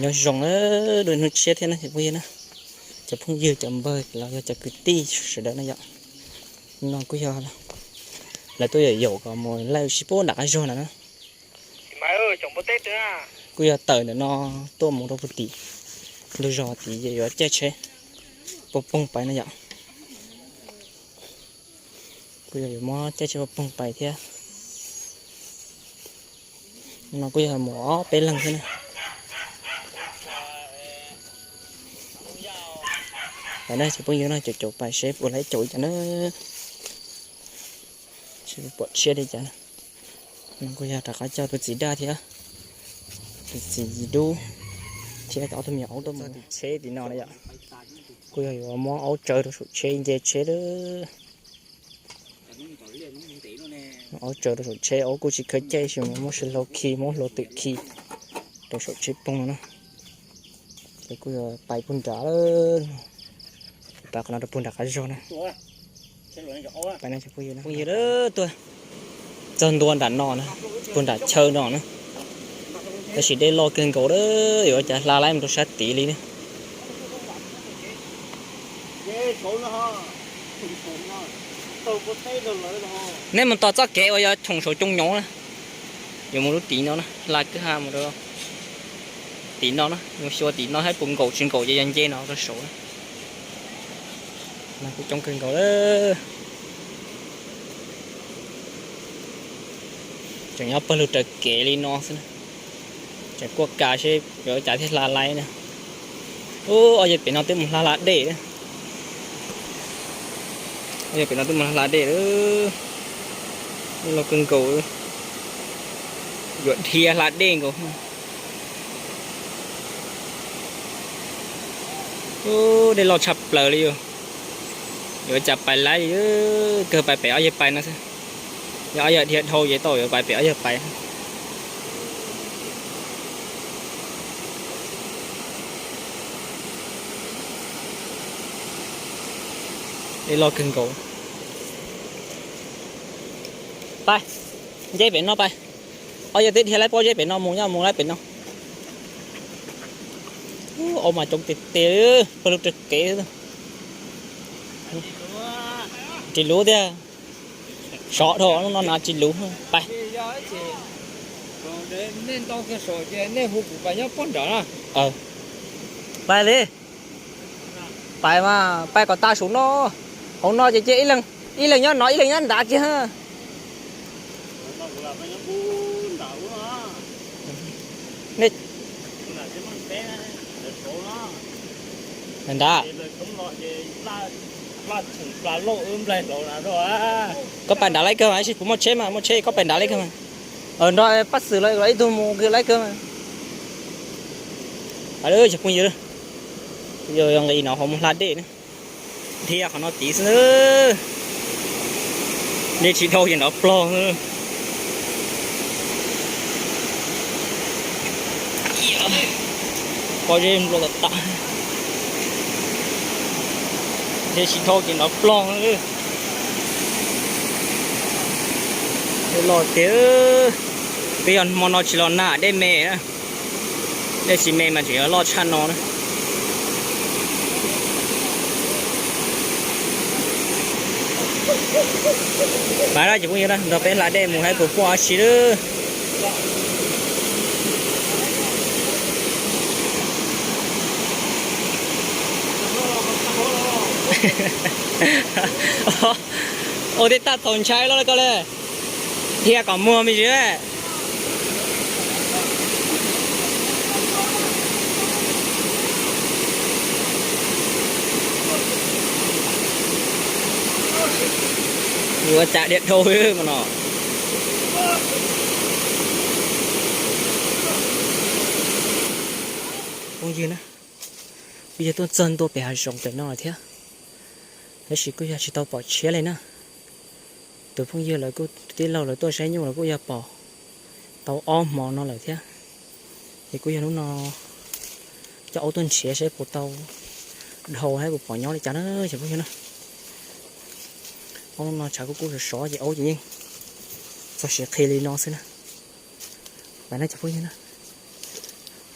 Nyob zoo na, dua hnub tshiab thiab na cov phooj ywg na, cov phooj ywg cov npawg los yog cov kwv tij sawv daws na yom. No kuj yog lawv tuaj yaum yaum kom mus laij sib pub nram qab zog na. Kuj yog tawm ntawm no tuaj mus rau puag tim ntug zos tid yuav caij tsheb puag poog pais na yom. Kuj yog yuav muab caij tsheb puag poog pais thiab. No kuj yog mus ob peb leeg thiab na. Pais na cov phooj ywg no, caum caum pais seb puas laib caum li cas na. Seb pom tshiab li cas. No kuj yog rov qab coj tus txiv Daj thiab tus txiv Dub thiab ob tug me nyuam aub tuaj mus tsheb tim no na yom. Kuj yog yuav muab aub tsaws rau saum tsheb nce tsheb lawm. Aub tsaws rau saum tsheb, aub kuj tsis khaws caij, tsis muab sib hlau khi, muab hlau twm khi rau saum tsheb poog no na. Ces kuj yuav pais puag nrad lawm, pais qhov no rau puag nram qab zog na. Phooj ywg, tuaj txog ntua nram no na, puag nram chaw no na. Tab sis dej loj kawg nkaus lawm, yuav ua cas hla laib mus rau sab tid li ne. Nej mus tos txoj kev uas yog thoom saum coo nyoov na, yuav mus lub tid no na, hla kwj ha mus rau tim no na, mus xyuas tim no saib puas nkaum tsis nkaum ces yog nce no rau saud na. Kuj coob kawg nkaus lawm. Tseem nyob pawg lug raws kev li no xwb, tseem kuaj kas seb yuav ua cas thiaj hla laib na. Ub, ob yawg pem no twb mus hla hla dej, ob yawg pem no twb mus hla hla dej lawm. Dej loj kawg nkaus, yuav dhia hla dej nkaus. Ub, dej loj tshaj plaws li yog, yuav ua cas pais laib li. Kawg pais pem ob yawg pais no xwb, yog ob yawg dhia dhau ces tau yuav pais pem ob yawg pais. Dej loj kawg nkaus. Pais, nce pem no pais. Ob yawg twb dhia laib pob zeb pem no mus, nyob mus laib pem no. Ub, aub mas coob tiag tiag, pawg lug raws kev. Tsis luv tiag. Sov dhau, hnub no hnav tsis luv. Pais. Pais li. Pais mas pais kom tas saum no. Hauv no ces cia ib leeg nyob no, ib leeg nyob nrad kiag. Nrad. Koj pais nrad laib kawg mas, tab sis kuv muaj tsheb mas, muaj tsheb, koj pais nrad laib kawg mas. Nrog pab xwm los ib tug mus laib kawg mas. Pais lawm cov phooj ywg, yog nqis no ho mus hla dej na. Dhia qhov no tid xwb, dej tsis dhau ces nrov plog xwb. Pob zeb nplua tas tas, dej tsis dhau ces nrov plog xwb. Dej loj tiag, twb yog hmo no tsis los nag dej me na. Dej tsis me mas tseem yuav loj tshaj no na. Pais na cov phooj ywg na, nrog peb hla dej mus saib puas puaj dab tsi lawm. Ua tej tag thaum ntshai los koj le, dhia kom muag me ntsis. Yuav cas dhia dhau no. Phooj ywg na, kuj yog tuaj txog ntua pem hav zoov pem no lawm thiab, tab sis kuj yog tsis tau pom tshiab li na. Tus phooj ywg lawv kuj, tus tij laug lawv tuaj saib nyuj lawv kuj yog pom tau ob hmo no lawm thiab. Ces kuj yog hnub no coj aub tuaj nrhiav saib puas tau dhau thiab puas pom nyob li cas na cov phooj ywg na. Aub no tshav kuj kub sov sov ces aub ces yeej txog siav qhi li no xwb na. Pais na cov phooj ywg na.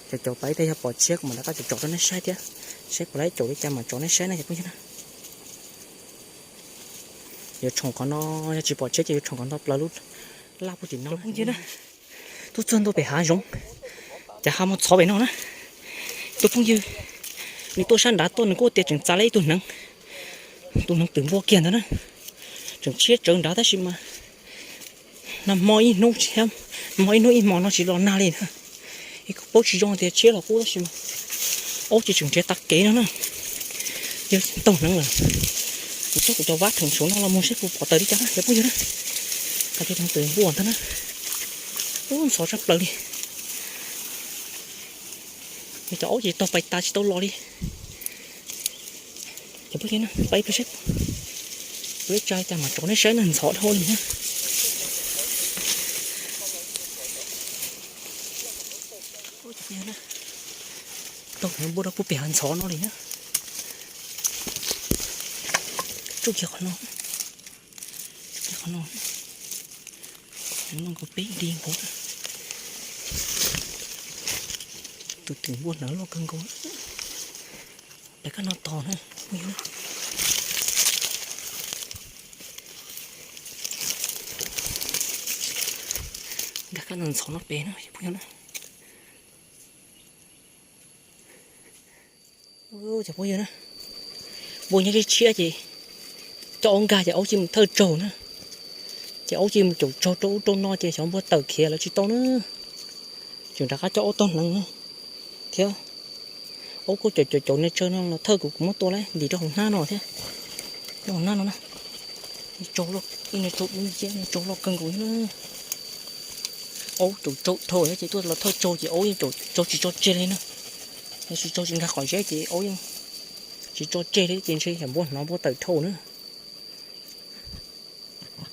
Caum caum pais ib pliag yog pom tshiab kuv mam rov qab caum caum rau nej saib thiab, saib puas laib caum li cas mam tso nej saib na cov phooj ywg na. Yuav tshoom qhov no, yog tsis pom tshiab ces yuav tshoom kom nto plaws lub laj puag tim no. Phooj ywg na, tuaj txog ntua pem hav zoov, ces hav mus txhov pem no na. Tus phooj ywg nws tuaj sab nrad tuaj nws kuj tias tseem txav li ib tug hneev, tus hneev twm npua kiag ntawd na, tseem tshiab tsawv nrad tab sis mas nag hmo ib hnub, hmo ib hnub ib hmos no tsis los nag li na. Ib paub tsis zoo tias tshiab los qub tab sis mas aub ces tseem nrhiav tag kev no na. Yog taug hneev lawm, kuv txog kuv cov vab theem saum no los mus seb puas pom tawm li cas na cov phooj ywg na. Hais tias hneev twm npua ntag na. Ub, ntxhov tshaj plaws li. Cov aub ces taug pais tas tsis tau los li. Cov phooj ywg na, pab ib pliag saib, ua ib tsa cas mam tso nej saib na, ntxhov dhau li na. Taug npua rau puag pem hav ntxhov no li na. Tsuj kiag qhov no, tsuj kiag qhov no, no nkaus peb di nkaus. Tus twm npua hnawv loj kawg nkaus. Pem kab no tog na. Nkag kab no ntxhov no pem na cov phooj ywg na. Cov phooj ywg na, npua nyob tshiab tshiab ces coj aub nkag ces aub cia mus thawj tsaug na. Ces aub cia mus caum tsaug rau ub rau no ces xyov npua tawm khiav lawv tsis tau na. Tseem rov qab coj aub taug hneev na thiab. Aub kuj caum caum caum niag tsawg no los thawj kuv, kuv muab tua lawm ntim rau hauv hnab no thiab. Rau hauv hnab no na, ib niag tsaug loj kawg nkaus na. Aub caum tsaug dhau ces tuaj los thawj tsaug ces aub yeej caum tsaug tsis tso tseg li na. Yog tsis tsaug tsis nkag qhov zeb ces aub yeej tsis tso tseg li ces ntshe yog npua hnov npua tawm dhau na.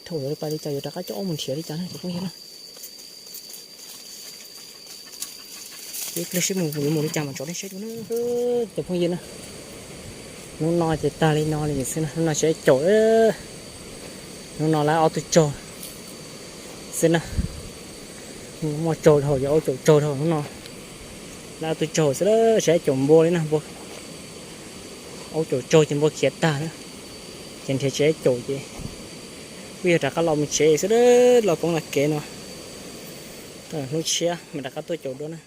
Dhau yuav li pais li cas yuav rov qab coj aub mus nrhiav li cas na cov phooj ywg na. Ib pliag seb mus yuav mus li cas mam tso nej saib dua na cov phooj ywg na. Hnub no ces tag li no li xwb na, hnub no sawv daws caum, hnub no lawv ob tug tsaug xwb na. Muaj tsaug dhau ces aub caum tsaug dhau hnub no. Lawv ob tug tsaug xwb, sawv daws caum npua li na, npua, aub caum tsaug ces npua khiav tag na. Ces nrhiav tsis tau caum ces kuj yog rov qab los mus tsev xwb, los poob las kev no. Hnub tshiab mam rov qab tuaj caum dua na.